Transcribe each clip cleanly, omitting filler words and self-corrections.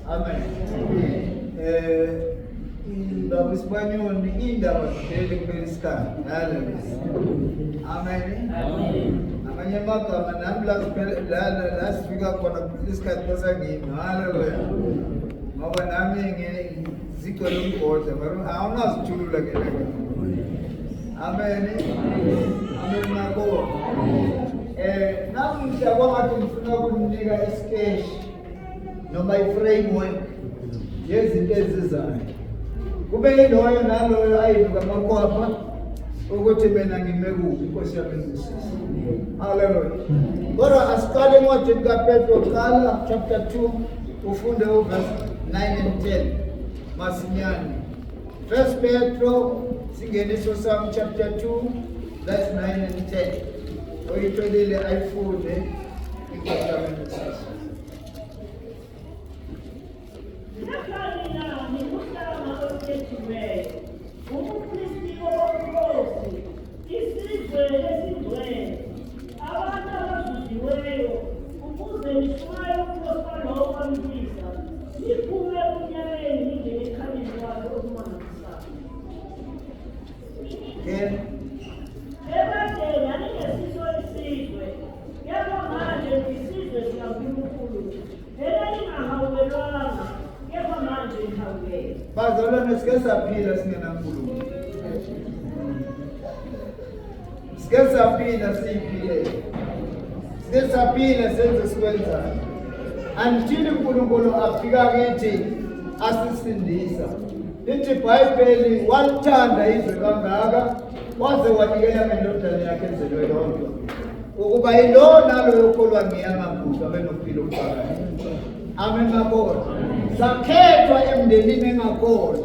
Amen. Baba Isibanyoni indaba ziphelele kuleli sikhathi. Haleluya. Amen. Amen. Amanye amagama nami la siphele la la sifika khona kuleli sikhathi basangimi. Haleluya. Ngoba nami ngizigcwele umgodla mara awunazithulula ke la. Amen. Amen makho. Namuhla kwangathi ngifuna ukunika isikeshi noma i-framework yezinto ezizayo. Kube yiloyo naloyo ayinuka amakhwapha ukuthi mina ngime kuphi, inkosi yami ingibusise. Haleluya. Kodwa asiqale encwadini kaPetro qala chapter 2 ufunde uverse 9 and 10 masinyane. First Petro singeniso sami chapter 2 verse 9 and 10. Oyitholile ayifunde inkosi yami ingibusise. Kepha nina niwuhlanga olukhethiweyo, ubupristi bobukhosi, isizwe esingcwele, abantu abazuziweyo, ukuze nishumayele ubukhosi balowo owanibiza, niphume ebumnyameni ningene ekukhanyeni kwakhe okumangalisayo. 10. Ekadeni naningesiso isizwe, kepha manje nisizwe sikaNkulunkulu. Enaningahawukelwanga, kepha manje nihawukelwe. Bazalwane sike saphila singenaNkulunkulu. Sike saphila siyiphilele. Sike saphila senze sikwenzayo. Until uNkulunkulu afika kithi asisindisa. Lithi iBhayibheli walithanda izwe kangaka waze wanikela ngendodana yakhe ezelwe yodwa ukuba yilowo naloyo okholwa nguye angabhubhi abe nokuphila okuphakade. Amen makholwa. Sakhethwa emndenini engakholwa,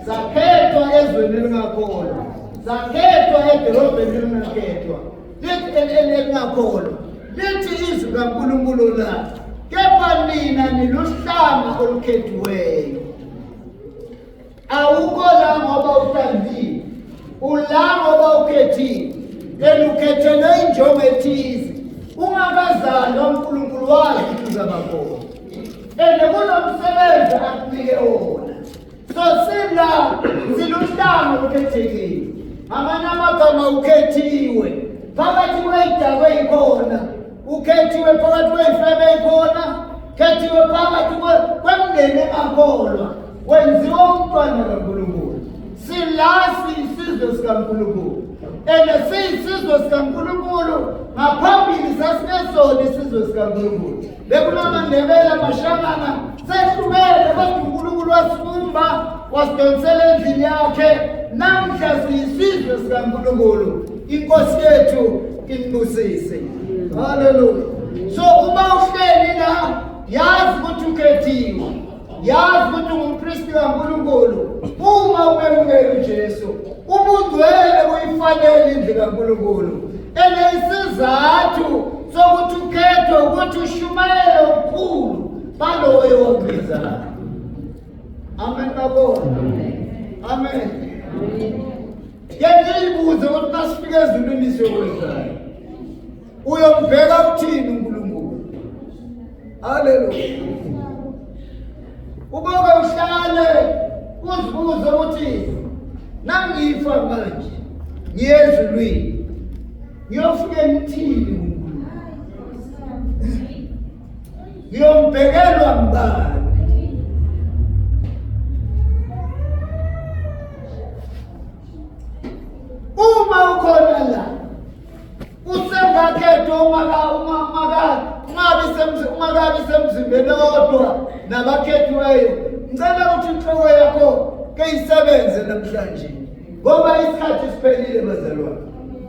sakhethwa ezweni elingakholwa, sakhethwa edolobheni elingakhethwa, lithi elingakholwa. Lithi izwi kaNkulunkulu la, kepha nina niluhlanga olukhethiweyo. Awukho la ngoba uthandile, ula ngoba ukhethile, and ukhethelwe injongo ethize. Ungakazalwa uNkulunkulu wazi ukuthi uzaba khona, and kunomsebenzi akunike wona. So sila siluhlanga olukhethekile, ngamanye amagama ukhethiwe phakathi kwey'dakwe yikhona, ukhethiwe phakathi kwey'febe yikhona, khethiwe phakathi kwemndeni engakholwa. Wenziwa umntwana kaNkulunkulu. Silasi isizwe sikaNkulunkulu. And siyisizwe sikaNkulunkulu ngaphambili sasinesona isizwe sikaNkulunkulu. BekunamaNdebele, amaShangana, sehlukene kodwa uNkulunkulu wasibumba wasidonsela endlini yakhe. Namhla siyisizwe sikaNkulunkulu. Inkosi yethu inibusise. Hallelujah. So uma uhleli la yazi ukuthi ukhethiwe. Yazi ukuthi ungumpristi kaNkulunkulu. Uma umemukela uJesu, ubungcwele buyifanele indlu kaNkulunkulu. Ene isizathu sokuthi ukhethwe ukuthi ushumayele okukhulu baloyo wakubizayo. Amen babona. Amen. Ke ngiyibuze ukuthi masifika ezulwini siyokwenzani? Uyombheka uthini uNkulunkulu? Haleluya. Uboke uhlale uzibuze ukuthi nangifa manje ngiye ezulwini ngiyofike ngithini kuNkulunkulu? Ngiyombhekelwa ngubani? Uma ukhona la usengakhethwa ungakabi semzimbeni owodwa nabakhethiweyo, ngicela ukuthi inhloko yakho ke isebenze namhlanje ngoba isikhathi siphelile bazalwane.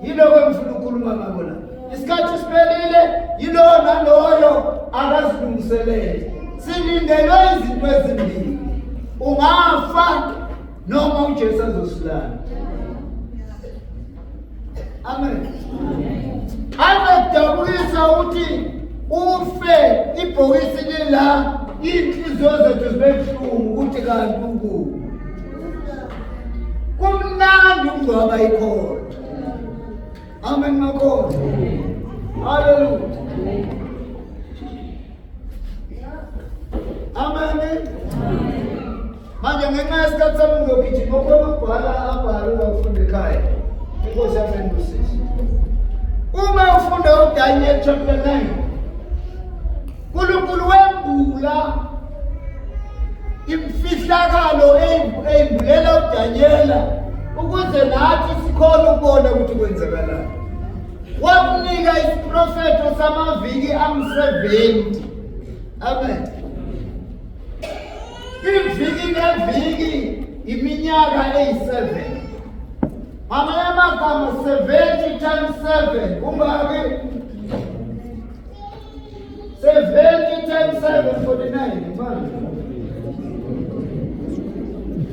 Yiloko engifuna ukukhuluma ngako la. Isikhathi siphelile, yilowo naloyo akazilungiselele. Silindelwe izinto ezimbili, ungafa noma uJesu azosilanda. Amen. Angakudabukisa ukuthi ufe ibhokisi lila iy'nhliziyo zethu zibe buhlungu ukuthi kanti ukuphi. Kumnandi ukungcwaba ikhona. Amen makhosi. Hallelujah. Amen. Manje ngenxa yesikhathi sami ngizogijima okhona ukubhala abhale uzakufunda ekhaya. Inkosi yami enibusise. Uma ufunda uDaniel chapter 9, uNkulunkulu wembula imfihlakalo eyimbulela uDanyela ukuze nathi sikhona ukubona ukuthi kwenzakalani. Wakunika isiprofetho samaviki angu-70. Amen. Iviki neviki iminyaka eyi-7. Ngamanye amagama 70 times 7 kungaki? 70 times 7 49 manje.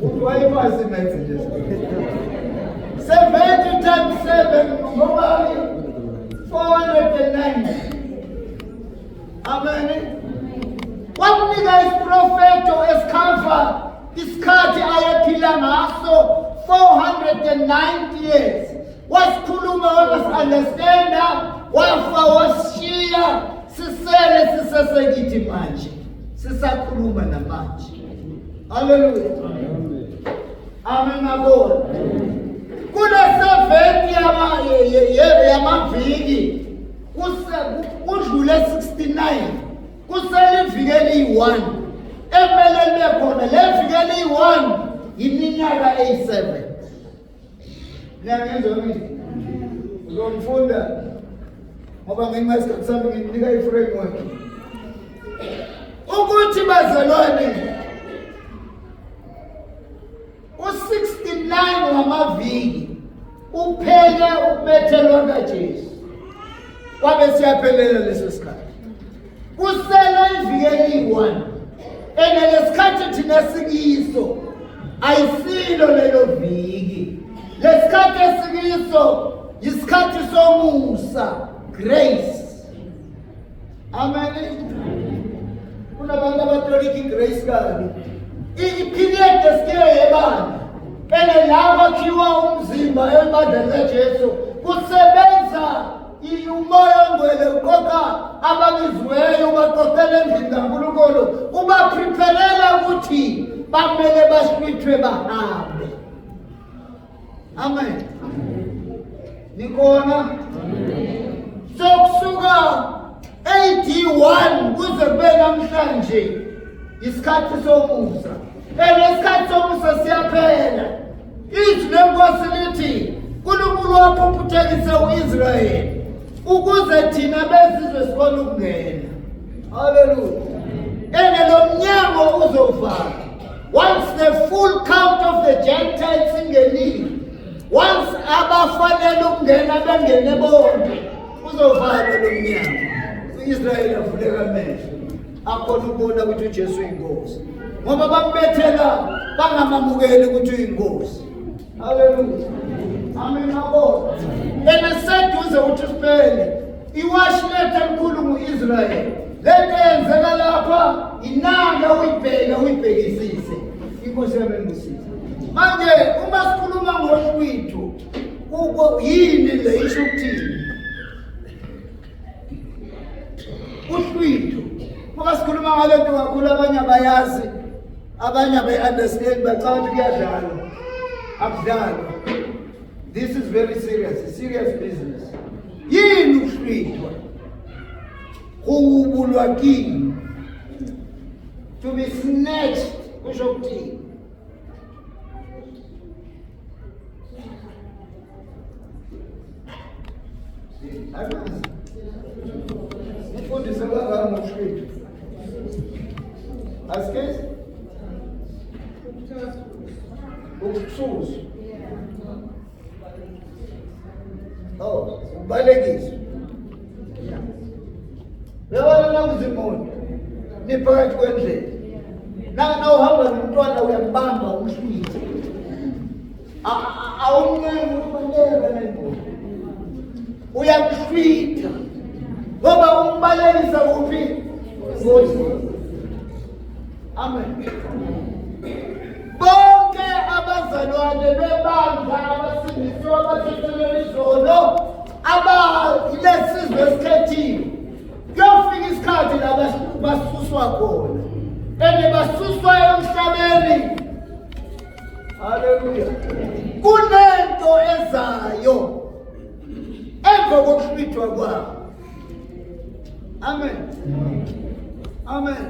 Uthi wayephasi maths nje. 70 times 7 ngobani? 490. Amen. Wamnika isiprofeto esikhava isikhathi ayephila ngaso 490 years. Wasikhuluma wangasi-understanda, wafa wasishiya, sisele sisesekithi manje. Sisakhuluma namanje. Haleluya. Amen ngabona. Kule 70 yamaviki kudlule 69 kusele iviki eliyi-1 ekumele libe khona le viki eliyi-1 iminyaka eyi-7 niyangizwa mina uzongifunda ngoba ngenxa yesikhathi sami nginika i-framework ukuthi bazalwane U-69 wamaviki uphele ukubethelwa kaJesu. Kwabe siyaphelela leso sikhathi. Kusele iviki eliyi-1. Ene lesikhathi thina sikiso ayisilo lelo viki. Lesikhathi esikiso yisikhathi somusa, grace. Amen. Kunabantu abatolika igrace kabi. Iperiod esikiyo yebandla. Ene la kwakhiwa umzimba ebandleni kaJesu kusebenza umoya ongcwele uqoqa ababiziweyo ubaqoqela endlini kaNkulunkulu ubaprepherela ukuthi bamele bahlwithwe bahambe. Amen. Nikhona? Sokusuka AD 1 kuze kube namhlanje isikhathi somusa. Enesikhathi somusa siyaphela. Izwi lenkosi lithi uNkulunkulu waphuphuthekise uIsrayeli ukuze thina bezizwe sikhona ukungena. Hallelujah. Ene lo mnyango uzovalwa. Once the full count of the Gentiles ingenile, once abafanele ukungena bengene bonke, uzovalwa lo mnyango. U-Israyeli avuleka amehlo akhona ukubona ukuthi uJesu uyinkosi, ngoba bambethela bangamamukeli ukuthi uyinkosi. Haleluya. Amen mabona. Eneseduze ukuthi siphele. Iwashi lethu elikhulu ngu-Israyeli. Lento eyenzeka lapha inake uyibheke uyibhekisise. Inkosi yami engisize. Manje uma sikhuluma ngohlwitho yini le isho ukuthini? Uhlwitho. Uma sikhuluma ngale nto kakhulu abanye abayazi, abanye abayi-understand bacabanga ukuthi kuyadlalwa. Akudlalwa. This is very serious, a serious business. Yini ukuhlwithwa? Kuwubulwa kini. To be snatched kusho ukuthini? Angazi. Mfundise kangaka ngokuhlwithwa. Asikezi? Ukususwa. Oh, ubalekiswa. Uyabona nakuzimoto niphakathi kwendlela. Na nawuhamba nomntwana uyambamba umhlwithe. Awumncengi ubaleka nayimoto. Uyamhlwitha. Ngoba umbalekisa kuphi? Ngozini. Amen. Bonke abazalwane bebandla abasindisiwe abathethelelwe izono abayilesizwe esikhethiwe kuyofika isikhathi la basuswa khona and basuswa emhlabeni. Haleluya. Kunento ezayo emva kokuhlwithwa kwabo. Amen. Amen.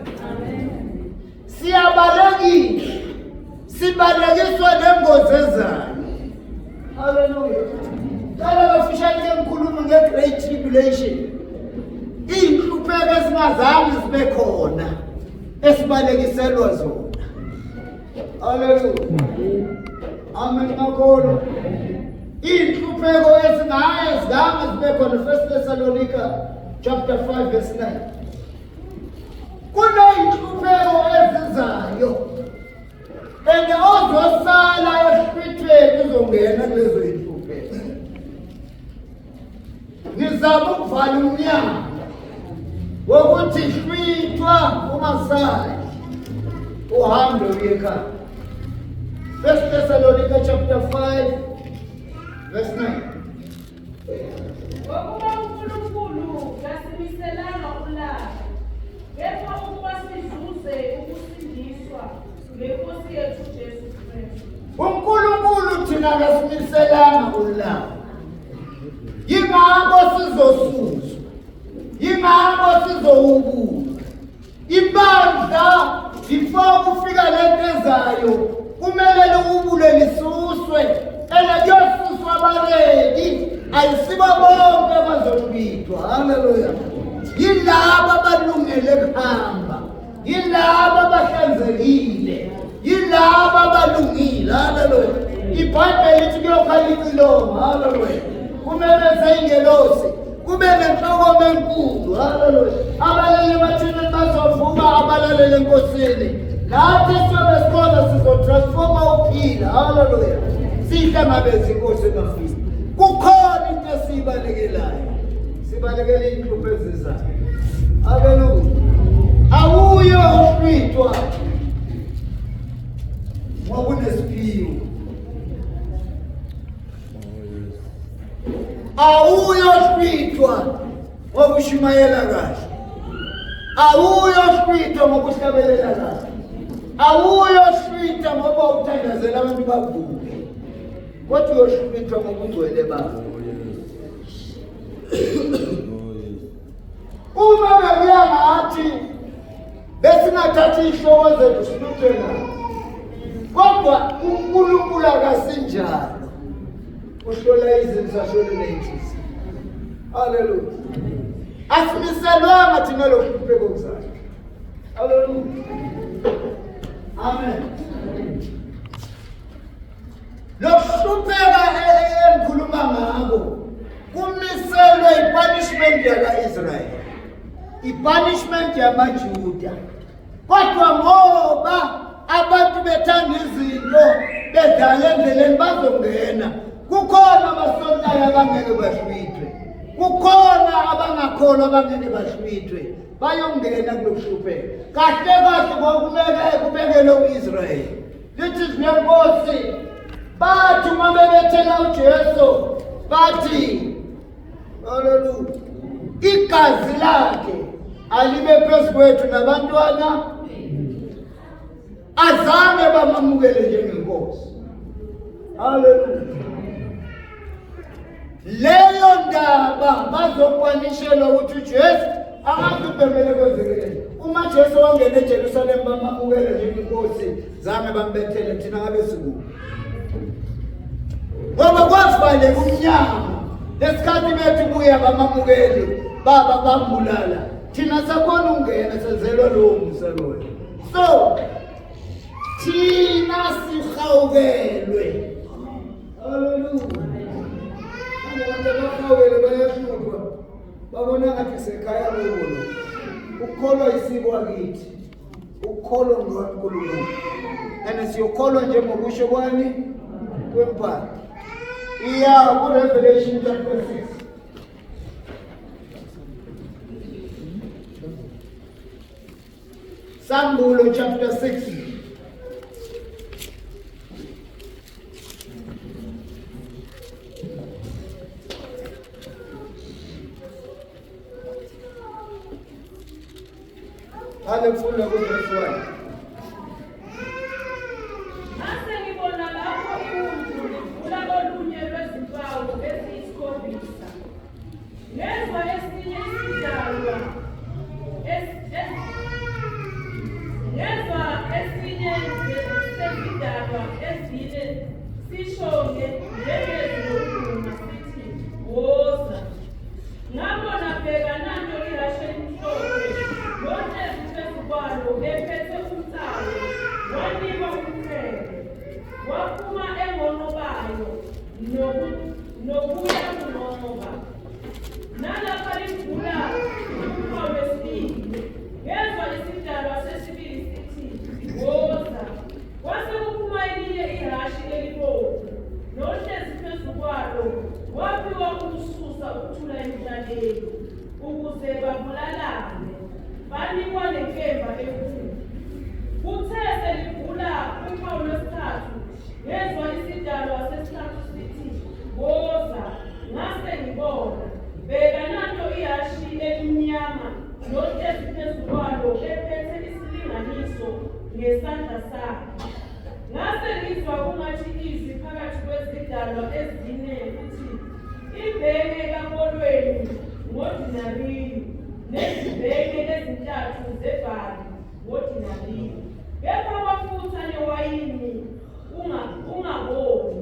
Siyabalekile. Sibalekiswa nengozi ezayo. Haleluya. Cela kafushane ke ngikhuluma nge-Great Tribulation. Iy'nhlupheko ezingazange zibe khona esibalekiselwa zona. Haleluya. Amen makholo. Iy'nhlupheko ezingaye zange zibe khona. First Thessalonica chapter 5 verse 9. Kuney'nhlupheko ezizayo. And ozosala ehlwithweni uzongena kulezo y'nhlupheko. Ngizama ukuvala umnyango wokuthi hlwithwa ungasali uhambe uye ekhaya. First Thessalonica chapter 5 verse 9. Ngokuba uNkulunkulu kasimiselanga ulaka, kepha ukuba sizuze ukusindiswa ngeNkosi yethu Jesu Kristu. uNkulunkulu thina kasimiselanga ulaka. Yingakho sizosuswa. Yingakho sizowubuka. Ibandla before kufika lento ezayo kumele liwubule lisuswe. Ene kuyosuswa abaredi ayisibo bonke abazohlwithwa. Haleluya. Yilaba abalungele kuhamba. Yilaba abahlanzekile. Yilaba abalungile. Haleluya. IBhayibheli lithi kuyokhala icilongo. Haleluya. Kumemeze ingelosi. Kube nenhlokomo enkulu. Haleluya. Abalele emathuneni bazovuka abalalele enkosini. Nathi siyobe sikhona sizotransforma uphila. Haleluya. Sihlangabeze inkosi emafini. Kukhona into esiyibalekelayo. Sibalekela iy'nhlupho ezizayo. Haleluya. Awuyo uhlwithwa ngoba unesiphiwo. Awuyohlwithwa ngoba ushumayela kahle. Awuyohlwithwa ngoba uhlabelela kahle. Awuyohlwithwa ngoba uthandazela abantu bavuke. Kodwa uyohlwithwa ngobungcwele bakho. Uma bekuya ngathi besingathatha iy'hloko zethu sihluthe nazo. Kodwa uNkulunkulu akasinjalo. Uhlola izinto ahlole ney'nhliziyo. Haleluya. Asimiselwanga thina lokhu kuhlupheka okuzayo. Haleluya. Amen. Lokuhlupheka engikhuluma ngako kumiselwe ipunishment yaka-Israyeli, ipunishment yamaJuda. Kodwa ngoba abantu bethanda izinto bedlala endleleni bazongena. Kukhona abasontayo abangeke bahlwithwe. Kukhona abangakholwa abangeke bahlwithwe. Bayongena kulokuhlupheka. Kahle kahle kwakumele kubekelwe u-Israyeli. Lithi izwi lenkosi bathi uma bebethela uJesu bathi haleluya igazi lakhe alibe phezu kwethu nabantwana azange bamamukele njengenkosi. Haleluya. Leyo ndaba bazokwanishelwa ukuthi uJesu angazi ubhemele kwenzekile. Uma Jesu wangena eJerusalem bamamukele njengenkosi zange bambethele thina ngabe sikuphi. Ngoba kwavaleka umnyango lesikhathi bethu buya bamamukeli baba bambulala thina sakhona ukungena senzelwa lowo musa loyo. So thina sihawukelwe. Haleluya. Abantu abahawukele bayahlupha babona ngathi sekhaya kubo. Ukukholwa isiko akithi. Ukukholwa ngoNkulunkulu. And siyokholwa njengokusho kwani kwembhalo. Iya ku Revelation chapter 6. Sambulo chapter 6. Ake ngifunda ku verse 1. Ngase ngibona lapho sezidalwa ezine sisho njengezwi lokuduma sithi, Woza. Ngabona, bheka, nanto ihashe elimhlophe, nohlezi phezu kwalo ephethe umnsalo, wanikwa umqhele. Waphuma engonqobayo nokuyakunqoba. Nalapha livula uphawu lwesibili, ngezwa isidalwa sesibili sithi, Woza. Kwase kuphuma elinye ihhashi elibomvu, nohlezi phezu kwalo waphiwa ukususa ukuthula emhlabeni, ukuze babulalane. Banikwa nenkemba enkulu. Kuthe selivula uphawu lwesithathu, ngezwa isidalwa sesithathu sithi, Woza. Ngase ngibona, bheka, nanto ihhashi elimnyama, nohlezi phezu kwalo ephethe isilinganiso ngesandla sakhe. Ngase ngizwa kungathi izwi phakathi kwezidalwa ezine kuthi, Imbenge kakolweni ngodinariyu, nezimbenge ezintathu zebhali ngodinariyu, kepha amafutha newayini ungaboni.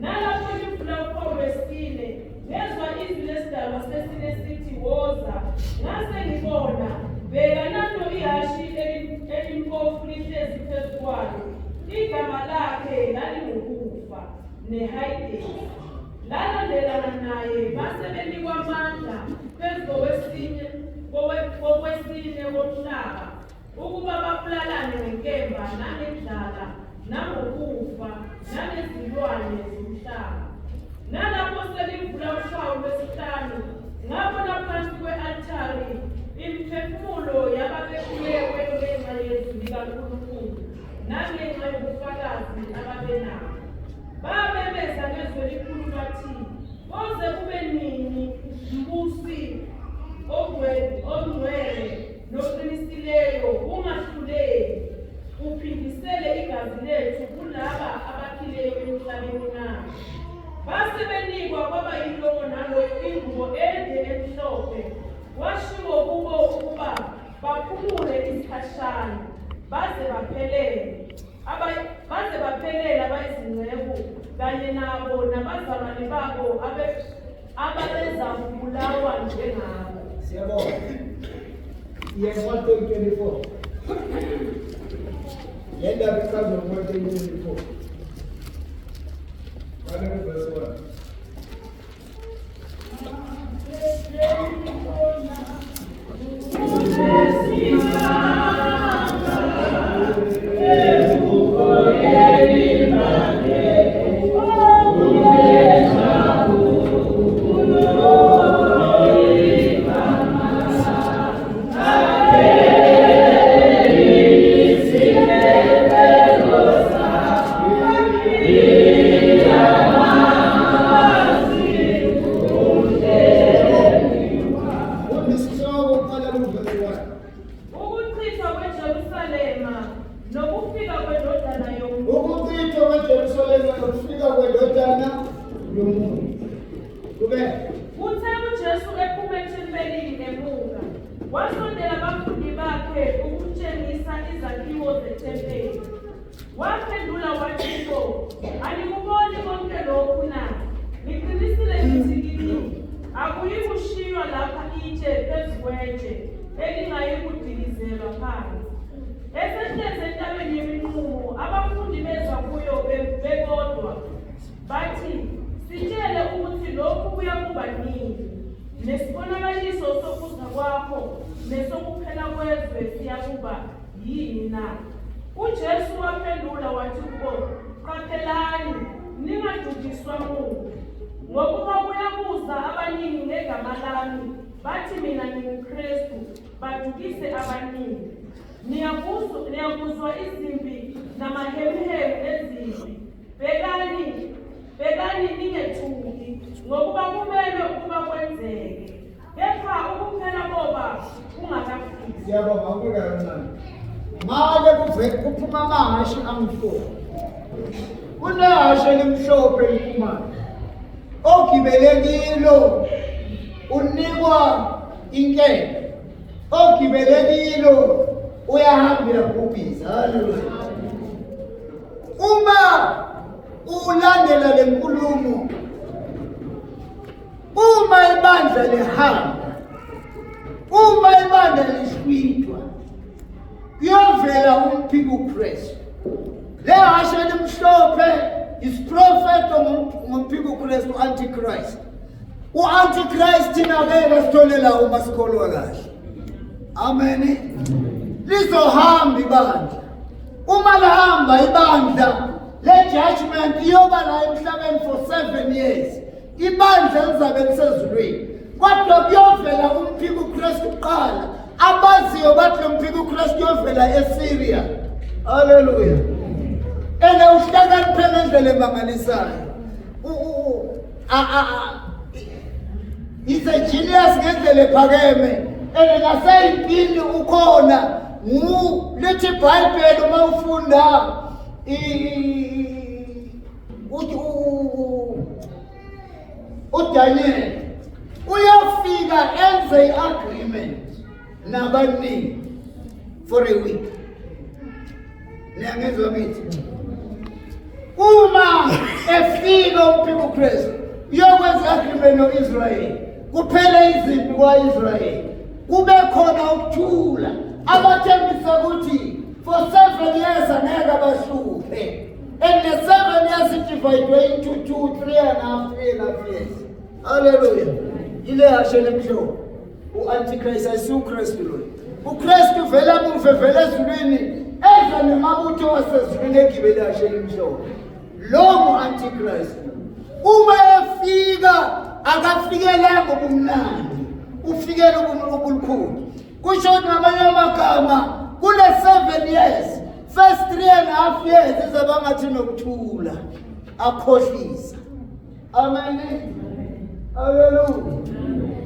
Nalapho livula uphawu lwesine, ngezwa izwi lesidalwa sesine sithi, Woza. Ngase ngibona, bheka, nanto ihhashi elimpofu, lihlezi phezu kwalo igama lakhe lalinguKufa neHayidesi lalandelana naye. Base benikwa amandla phezu kokwesine komhlaba ukuba babulalane ngenkemba nangendlala nangokufa nangezilwane zomhlaba. Nalapho selivula uphawu lwesihlanu, ngabona phansi kwe-altari imiphefumulo yababebulewe ngenxa yezwi likaNkulunkulu nangenxa yobufakazi ababenabo. Bamemeza ngezwi elikhulu bathi, Koze kube nini, Mbusi ongcwele noqinisileyo, ungahluleli uphindisele igazi lethu kulaba abakhileyo emhlabeni na? Base benikwa kwaba yilowo naloyo ingubo ende emhlophe, kwashiwo kubo ukuba baphumule isikhashana baze baphelele abayizinceku kanye nabo nabazalwane babo ababezakubulawa njengabo. Siyabonga. Yes, 124. Le ndaba ichazwa ngo-124. Qala ku-verse 1. Funda isihloko uqala ku-verse 1. Ukuchithwa kweJerusalema nokufika kwendodana yomuntu. Ukuchithwa kweJerusalema nokufika kwendodana yomuntu. Kube. Kuthe uJesu ephuma ethempelini emuka, wasondela abafundi bakhe ukumtshengisa izakhiwo zethempeli. Waphendula wathi kubo, Anikuboni konke lokhu na? Ngiqinisile ngithi kini, akuyikushiywa lapha itshe phezu kwetshe elingayikudilizelwa phansi. Esehlezi entabeni yeminqumo, abafundi beza kuyo bebodwa bathi, Sitshele ukuthi lokhu kuyakuba nini, nesibonakaliso sokuza kwakho nesokuphela kwezwe siyakuba yini na? UJesu waphendula wathi kubo, Qaphelani ningadukiswa muntu, ngokuba kuyakuza abaningi ngegama lami, bathi, Mina nginguKristu, badukise abaningi. Niyakuzwa izimpi namahemuhemu ezimpi. Bhekani, bhekani, ningethuki, ngokuba kumelwe ukuba kwenzeke, kepha ukuphela koba kungakafiki. Siyabonga ukubeka kancane. Make kuphuma amahhashi amhlophe. Kunehhashi elimhlophe eliphumayo. Ogibele kilo unikwa inkemba. Ogibele kilo uyahamba uyabhubhisa. Haleluya. Uma ulandela lenkulumo, uma ibandla lihamba, uma ibandla lihlwithwa, kuyovela umphiko Kristu. Le hashe elimhlophe isiprofeto ngomphiko Kristu, antichrist. U-antichrist thina ngeke sithole la uma sikholwa kahle. Amen. Lizohamba ibandla. Uma lihamba ibandla, le judgment iyoba la emhlabeni for 7 years. Ibandla lizabe lisezulwini, kodwa kuyovela umphiko Kristu kuqala. Abaziyo bathi lo mphiko Kristu uyovela eSyria. Haleluya. Ene uhlakaniphe ngendlela emangalisayo. He's a genius ngendlela ephakeme, and naseyimpini ukhona. Lithi iBhayibheli uma ufunda uthi uDaniel uyafika enze i-agreement nabaningi for a week. Niyangizwa ngithi uma efika umphiko Kristu uyokwenza agreement no-Israyeli, kuphele izimpi kwa-Israyeli, kube khona ukuthula. Abathembisa ukuthi for 7 years angeke abahluphe, and the 7 years it divided into two, three and a half, 3.5 years. Haleluya. Ile hashe lemhlophe u-antichrist, ayisiwukristu loyo. Ukristu vele amuve vele ezulwini, eza nemabutho wasezulwini egibele hashe elimhlophe. Lo ngu-antichrist. Uma efika akafikelanga ubumnandi, ufikele ubulukhuni. Kusho ukuthi ngamanye amagama kule 7 years, first 3.5 years izoba ngathi nokuthula, akhohlisa. Amen, haleluya.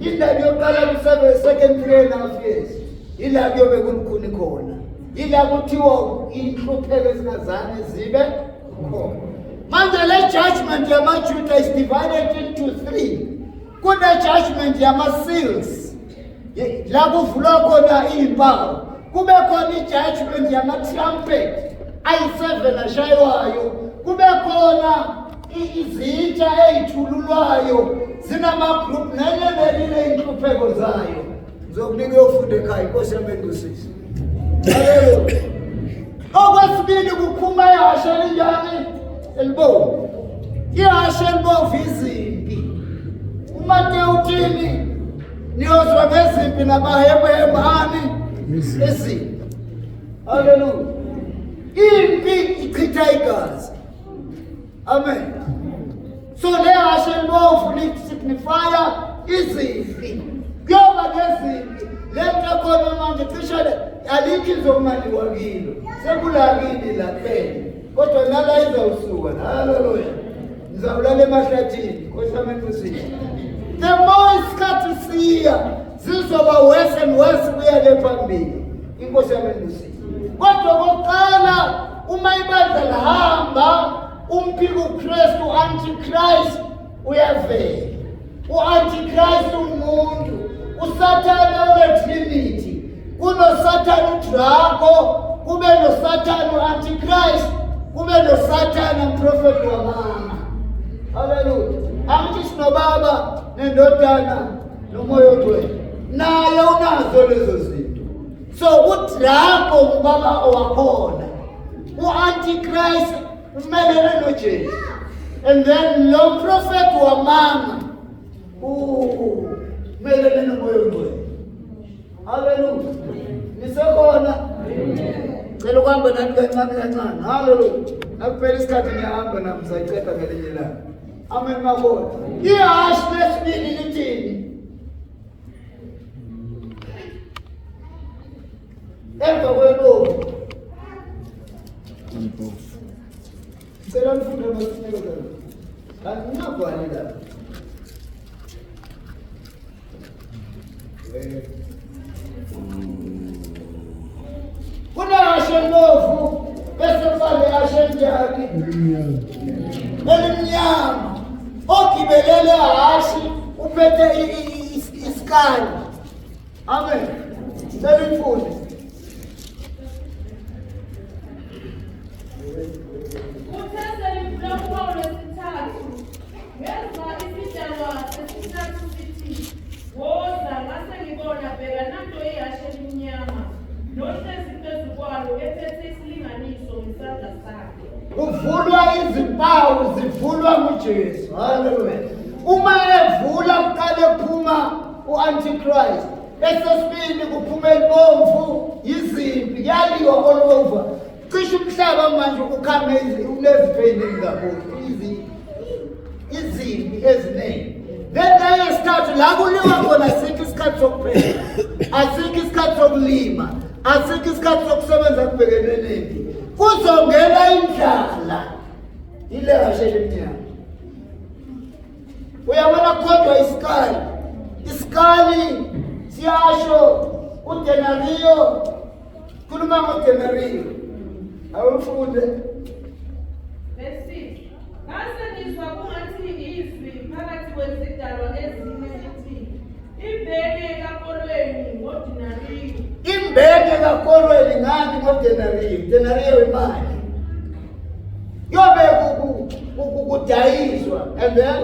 Indaba yokuqala ku-seven, second 3.5 years, ila kuyobe kulukhuni khona, ila kuthiwa inhlupheko ezingazange zibe khona. Manje le judgment yamaJuda is divided into three. Kune-judgment yama-seals, la kuvulwa khona iy'mpawu, kube khona i-judgment yama-trumpet ayi-seven ashaywayo, kube khona izitsha ey'thululwayo zinama-group nenye neline iy'nhlupheko zayo. Ngizokunika uyofunda ekhaya. Inkosi yami engusisi. Haleluya. Okwesibili, kuphuma ihashe elinjani? Elibomvu. Ihashe elibomvu, izimpi. UMateyu uthini? Niyozwa ngezimpi namahemuhemu ani? Izimpi. Haleluya. Impi ichitha igazi. Amen. So le hashe elibomvu lisignifya izimpi. Kuyoba nezimpi. Le nto ekhona manje cishe alikho izokungaliwa kilo, sekulakini la kuphela, kodwa nala izawusuka. Haleluya. Ngizawulala emahlathini. Nkosi yami enkosini. The more isikhathi siya, zizoba worse and worse kuya le phambili. Inkosi yami enkosini. Kodwa kokuqala, uma ibandla lihamba, umphiko uKristu, antichrist, uyavela. U-antichrist umuntu usathane one-trinity. Kunosathane udrago, kube nosathane u-antichrist, kube nosathane umprofeti wamanga. Haleluya. Angithi sinobaba nendodana nomoya ogcwele, naye unazo lezo zinto. So udrago ngubaba owakhona, u-antichrist umelene noJesu, and then lo mprofeti wamanga umelene nomoya ongcwele. Haleluya. Nisekhona? Cela ukuhamba nani kancane kancane. Haleluya. Nakuphela isikhathi ngiyahamba nami, ngizayiqeda ngelinye ilanga. Amen. Mabona ihashi lesibili lithini emva kwelibomvu? Ngicela nifunde masineke. Angingabhali la. Kunehashe elibovu, bese kuba nehashe elinjani? Elimnyama. Ogibelele hashi uphethe isikali. Amen. Selifunde. Kuthe sakhe. Kuvulwa izimpawu, zivulwa nguJesu. Haleluya. Uma evula kuqale kuphuma u-Antichrist, esesibili kuphuma elibomvu, izimpi, kuyaliwa all over. Cishe umhlaba manje ukhame unezifo ey'ningi kakhulu, izimpi eziningi. Then eyesithathu la kuliwa khona, asikho isikhathi sokupheka, asikho isikhathi sokulima, asikho isikhathi sokusebenza kubhekene nempi. Kuzongena indlala, ile hashe lemnyama. Uyabona, kodwa isikali siyasho udenariyo. Khuluma ngodenariyo, awufunde. Verse 6. Ngase ngizwa kungathi izwi phakathi kwezidalwa ezine lithi, imbenge kakolweni ngodinariyu. Imbenge kakolweni ngani? Ngodenariyo. Denariyo imali, kuyobe kudayiswa. And then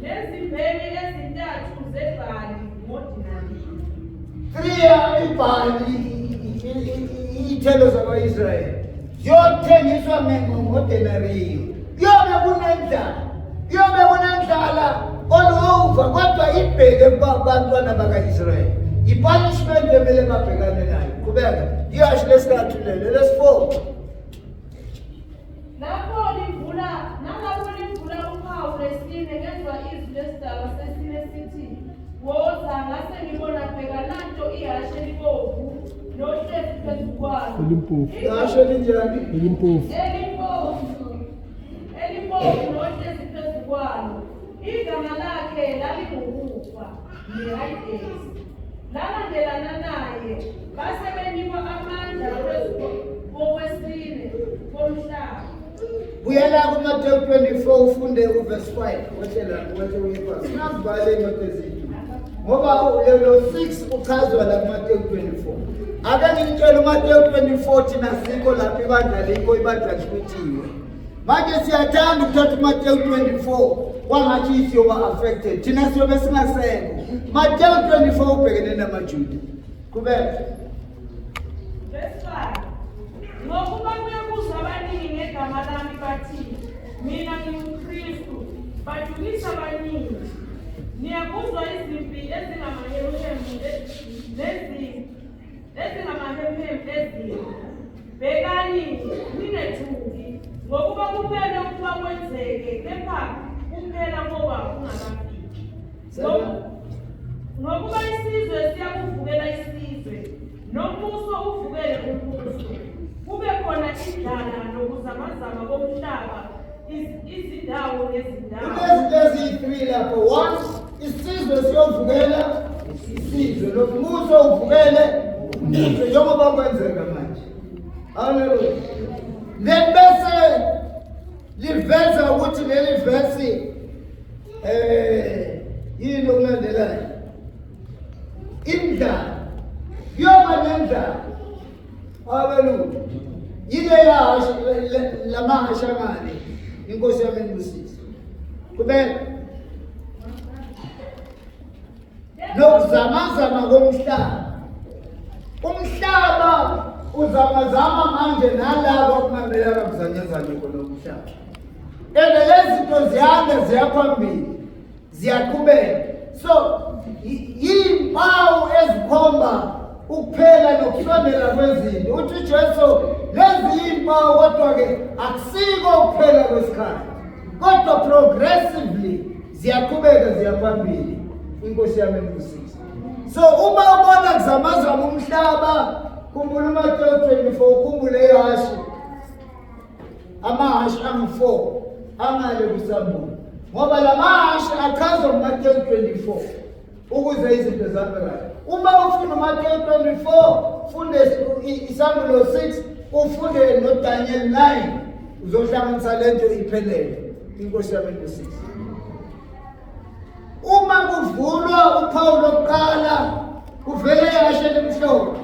nezimbenge ezintathu zebhali ngodinariyu. Three ibhali, iy'thelo zakwa-Israyeli, ziyothengiswa ngodenariyo. Kuyobe kunendlala, kuyobe kunendlala all over, kodwa ibheke kubantwana baka-Israyeli, i-punishment emele babhekane nayo. Qhubeka, ihhashi lesithathu lelo, lesi-four. Lapho livula, nalapho livula uphawu lwesine, ngezwa izwi lesidalwa sesine sithi, woza. Ngase ngibona, bheka, nanto ihhashi elibomvu, nohlezi phezu kwalo. Elimpofu. Ihhashi elinjani? Elimpofu. Elimpofu, elimpofu, nohlezi phezu kwalo, igama lakhe lalinguKufa neHayidesi lalandelana naye. Base benikwa amandla phezu kokwesine komhlaba. Buyela kuMateyu 24, ufunde uverse 5, wehlela wehle uye phansi. Singazibali iy'ncwadi ezinto ngoba lelo 6 uchazwa la kuMateyu 24. Ake ngimtshele, uMateyu 24 thina sikho lapho, ibandla likho, ibandla lihluthiwe. Manje siyathanda ukuthatha uMateyu 24 kwangathi siyoba affected, thina siyobe singasekho. Mateyu 24 ubhekene namaJuda. Qhubeka. Verse 5. Ngokuba kuyakuza abaningi ngegama lami bathi, mina nginguKristu, badukisa abaningi. Niyakuzwa izimpi ezingamahemuhemu ezingamahemuhemu ezimpi. Bhekani, ningethuki, ngokuba kumele ukuba kwenzeke, kepha kuphela koba kungakafiki. Ngokuba isizwe siyakuvukela isizwe, nombuso uvukele umbuso. Kube khona indlala nokuzamazama komhlaba izindawo ngezindawo. Kunezinto eziyi-three lapho. One, isizwe siyovukela isizwe, nombuso uvukele umbuso, njengoba kwenzeka manje. Haleluya. Then bese liveza ukuthi leli vesi yini okulandelayo? Indlala, kuyoba nendlala. Haleluya. Yile yahashe lamahashe angale. Inkosi yami inibusise. Qhubeka. Nokuzamazama komhlaba, umhlaba uzamazama manje, nalabo okungamelanga kuzanyazanye khona umhlaba. And lezi zinto ziyanda, ziyaphambili, ziyaqhubeka. So yimpawu ezikhomba ukuphela nokusondela kwezinto. Uthi uJesu lezi yimpawu, kodwa-ke akusiko ukuphela kwesikhathi, kodwa progressively ziyaqhubeka, ziyaphambili. Inkosi yami inibusise. So uma ubona kuzamazama umhlaba, khumbula uMateyu 24, ukhumbule ihashi, amahhashi angu-4 angale kusambulo, ngoba la mahhashi achazwa kuMateyu 24 ukuze izinto zihambe kahle. Uma ufunda uMateyu 24, funde isambulo 6, ufunde noDaniel 9, uzohlanganisa lento iphelele. Inkosi yami inibusise. Uma kuvulwa uphawu lokuqala, kuvele ihashe elimhlophe,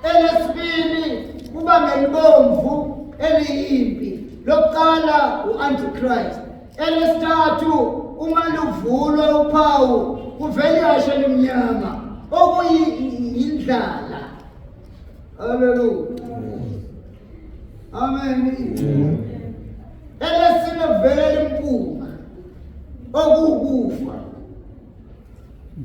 elesibili kuba ngelibomvu eliyimpi, lokuqala u-Antichrist, elesithathu uma luvulwa uphawu kuvele ihashe elimnyama, okuyindlala. Haleluya. Amen. Elesine kuvela limpunga okuwukufa.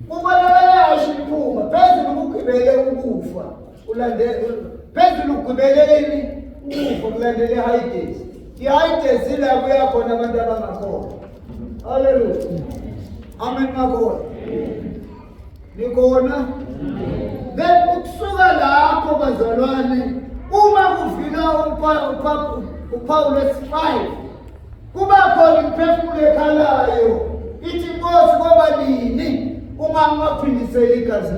Kubonakala ihhashi liphuma phezulu kugibele ukufa ulandele phezulu kugibele ini ukufa kulandele iHades. IHades ila kuya khona abantu abangakholwa. Haleluya. Amen makholwa. Nikhona? Then ukusuka lapho bazalwane uma kuvila uphawu lwesi-5 kuba khona imiphefumulo ekhalayo ithi inkosi koba nini uma ungaphindiseli igazi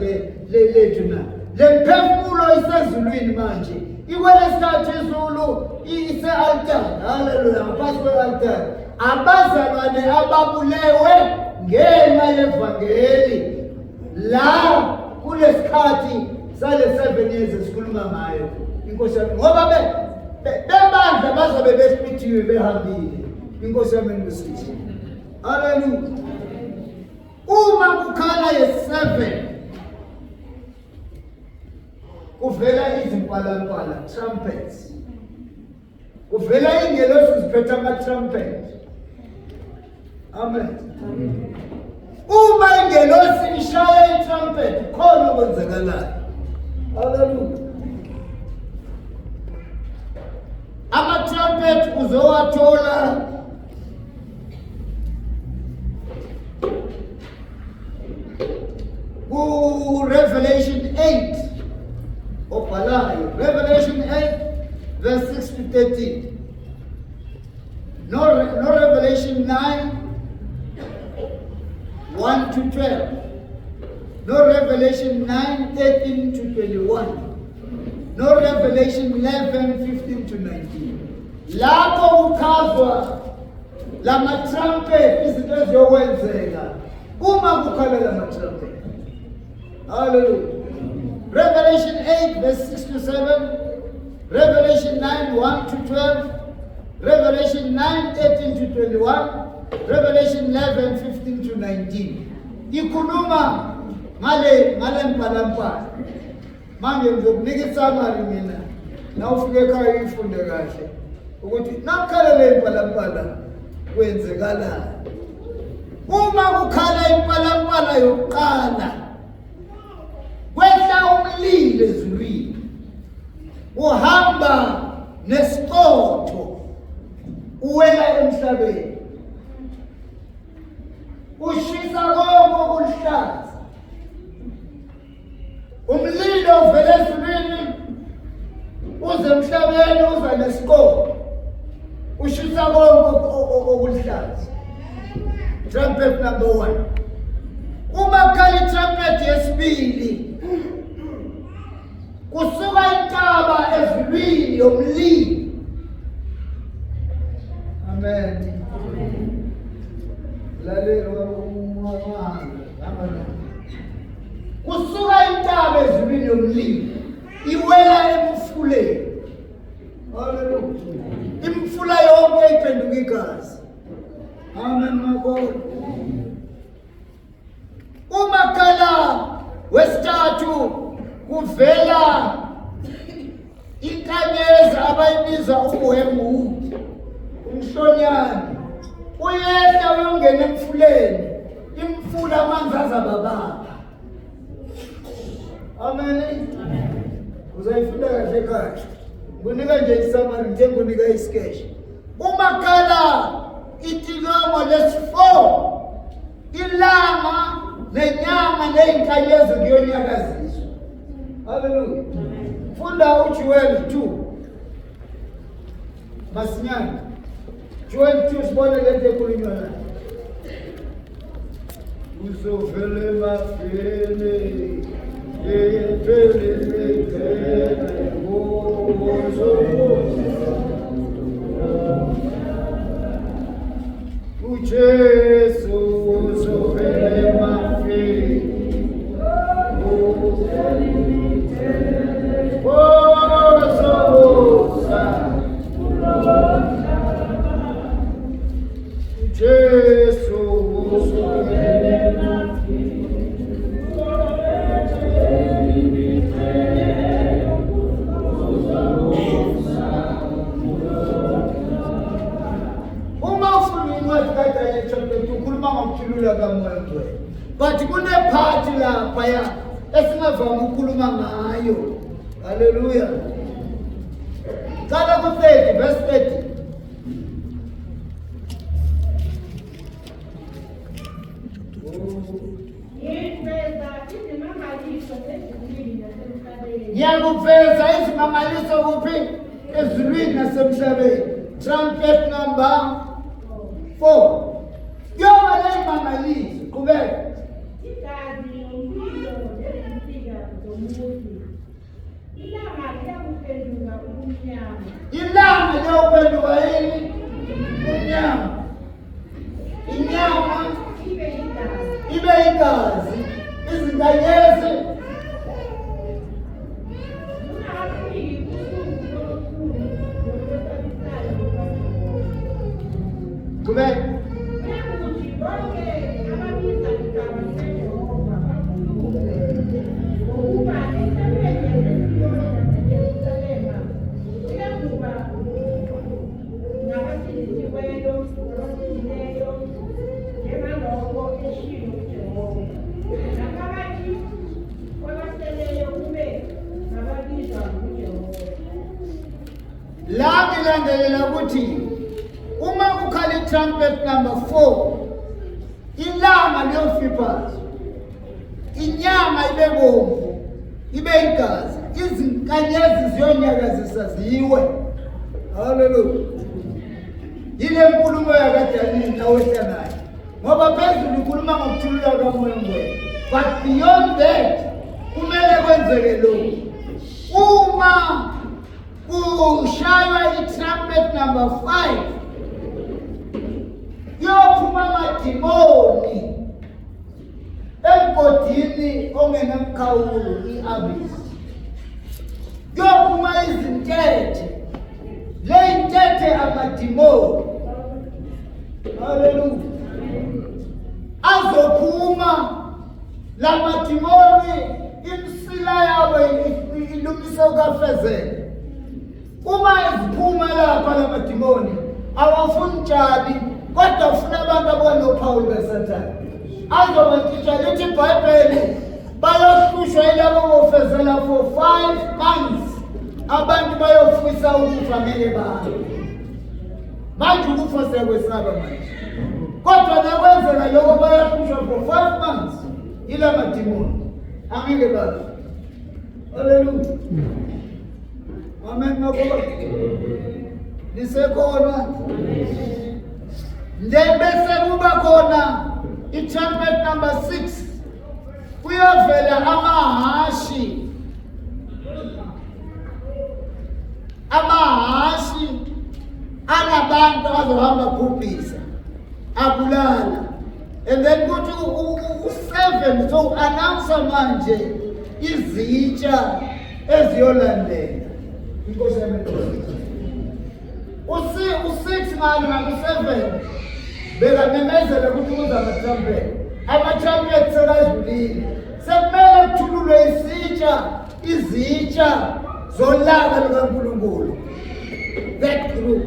lethu na le mphefumulo isezulwini manje ikwelesithathu izulu ise-altare haleluya ngaphansi kwe-altare abazalwane ababulewe ngenxa yevangeli la kulesikhathi sale 7 years esikhuluma ngayo inkosi yami ngoba bebandla bazobe behlwithiwe behambile inkosi yami enibusise haleluya uma kukhala ye-7 kuvela izimpalampala trumpets kuvela ingelosi ziphethe ama-trumpet amen uma ingelosi ishaya i-trumpet khona okwenzakalayo haleluya ama-trumpet uzowathola ku-Revelation 8 obhalayo Revelation 8 verse 6 to 13 no, no Revelation 9 1 to 12 no Revelation 9 13 to 21 no Revelation 11 15 to 19 lapho kuchazwa lama-trumpet izinto eziyokwenzeka uma kukhala lama-trumpet haleluya Revelation 8 verse 6 to 7 Revelation 9 1 to 12 Revelation 9 13 to 21 Revelation 11 15 to 19 ikhuluma ngale mpalampala manje ngizokunika i-summary mina nawufika ekhaya uyifunde kahle ukuthi nakukhala le mpalampala kwenzekalani uma kukhala impalampala yokuqala kwehla umlilo ezulwini uhamba nesiqotho uwela emhlabeni ushisa konke okuluhlaza umlilo uvela ezulwini uze emhlabeni uza nesiqotho ushisa konke okuluhlaza trumpet number 1 uma kukhala i-trumpet yesibili kusuka intaba ezulwini yomlilo amen lalela kusuka intaba ezulwini yomlilo iwela emfuleni haleluya imfula yonke iphenduka igazi amen makolo umakhala wesithathu kuvela inkanyezi abayibiza ubuhembuki umhlonyane uyehla uyongena emfuleni imfula amanzi azabababa amen uzayifunda kahle ekhaya kunika nje isamari njengonika isikeshe umakhala itilongo lesi-4 ilanga nenyanga neyinkanyezi kuyonyakaziswa haleluya funda uJoel 2 masinyane Joel 2 sibone lento ekhulunywa nayo uzovela emafini uJesu uzovela emafini ozobusa uJesu uzovela ngokuthulula kaMoya oNgcwele. But kunephathi laphaya esingavami ukukhuluma ngayo. Haleluya. Qala ku-30 verse 30. Ngiveza izimangaliso ezulwini nasemhlabeni. Ngiyakuveza izimangaliso kuphi? Ezulwini nasemhlabeni. Trumpet number 4. Kuyoba ney'mangaliso. Qhubeka. Igazi nomlilo nezinsika zomusi. Ilanga liyakuphenduka ubumnyama. Ilanga liyawuphenduka yini? Umnyama. Inyama Ibe yigazi. ibe igazi. Izinkanyezi Lungakafiki usuku olukhulu nolwesabisayo lukaJehova. Qhubeka. Kuyakuthi bonke ababiza igama likaJehova bakhululwe, ngokuba entabeni yaseSiyoni naseJerusalema kuyakuba nabasindisiweyo nabasindileyo, njengalokho eshilo uJehova. Naphakathi kwabaseleyo kube ngababizwa nguJehova. La ngilandelela ukuthi uma kukhala i-trumpet number 4 ilanga liyofiphaza, inyama ibe bomvu, ibe igazi, izinkanyezi ziyonyakazisa ziwe. Haleluya. Yile nkulumo yakaDaniyeli awehla nayo, ngoba phezulu ikhuluma ngokuthulula kaMoya oNgcwele, but beyond that kumele kwenzeke lokhu. Uma kushaywa i-trumpet number 5 kuyophuma amadimoni emgodini ongenamkhawulo, i-abyss. Kuyophuma izintethe, le intethe amadimoni. Haleluya. Azophuma lamadimoni, imisila yabo ilumisa ukafezela. Uma eziphuma lapha lamadimoni awafuni tshani, kodwa ufuna abantu abanophawu lukaSathane. Azobantshintsha, lithi iBhayibheli bayohlushwa yilabo bofezela for 5 months. Abantu bayofisa ukufa, ngeke bafe. Manje ukufa siyakwesaba manje, kodwa nakwenzeka lokho bayahlushwa for 5 months yila madimoni, angeke bafe. Haleluya, amen. Makhoba lisekhona. Then bese kuba khona i-trumpet number 6, kuyovela amahashi, amahashi anabantu azohamba bhubhisa, abulala. And then kuthi u-seven so announce manje izitsha eziyolandela. Inkosi yami, u-six ngalo naku-seven bekamemezela ukuthi kuza ama-trumpet. Ama-trumpet sekadlulile, sekumele kuthululwe isitsha, izitsha zolaka lukaNkulunkulu. That group,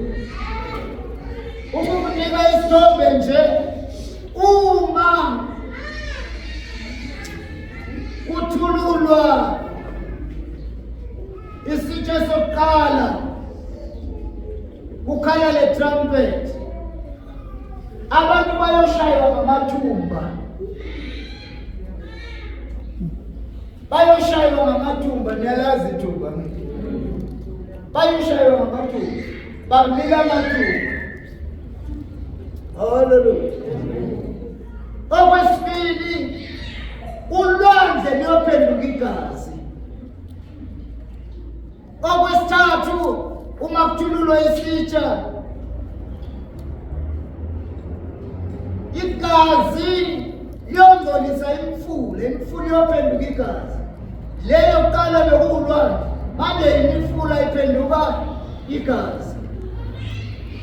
ukukunika isithombe nje, uma kuthululwa isitsha sokuqala, kukhala le trumpet, abantu bayoshaywa ngamathumba, bayoshaywa ngamathumba. Niyalazi ithumba? Bayoshaywa ngamathumba, bamnika amathumba. Haleluya. Okwesibili, ulwandle luyophenduka igazi. Okwesithathu, uma kuthululwa isitsha, igazi liyongcolisa imifula, imifula iyophenduka igazi. Leyo kuqala bekuwulwandle, manje imifula iphenduka igazi.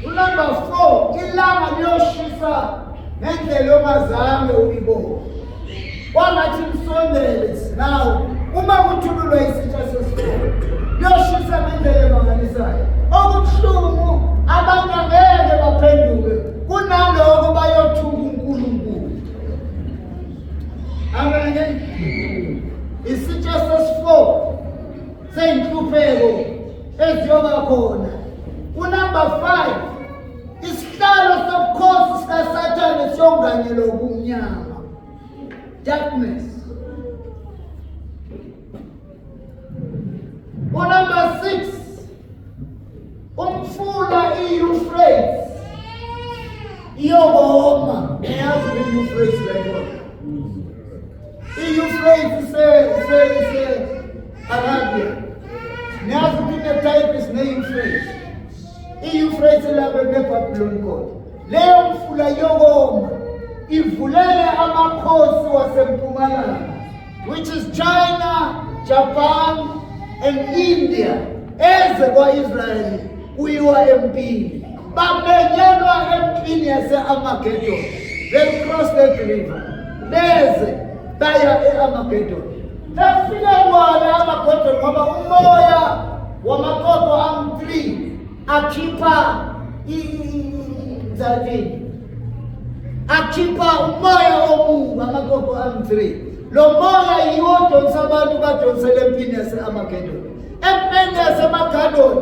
Unumber 4, ilanga liyoshisa ngendlela ongazange uyibone, kwangathi lisondele. Now uma kuthululwa isitsha sesikole, liyoshisa ngendlela emangalisayo. Okubuhlungu, abantu angeke baphenduke, kunaloko bayothuka uNkulunkulu. Unumber 5 isihlalo sobukhosi sikaSathane siyonganyelwa ubumnyama. Darkness. Unumber 6 umfula i-Euphrates iyokoma. Niyazi i-Euphrates leyo. I-Euphrates ise Arabia. Niyazi ukuthi ne-Tigris ne-Euphrates. I-Euphrates lapho eBabylon khona. Leyo mfula yokoma ivulele amakhosi wasempumalanga which is China, Japan and India eze kwa-Israyeli kuyiwa empini. Bamenyelwa empini yase-Armageddon. They cross that river. Beze baya e-Armageddon. Bafike kwala Armageddon ngoba umoya wamaqoqo am-3 akhipha i-13 akhipha umoya omubi amaqoqo am-3. Lo moya yiwo odonsa abantu badonsele empini yase-Armageddon. Empini yase-Armageddon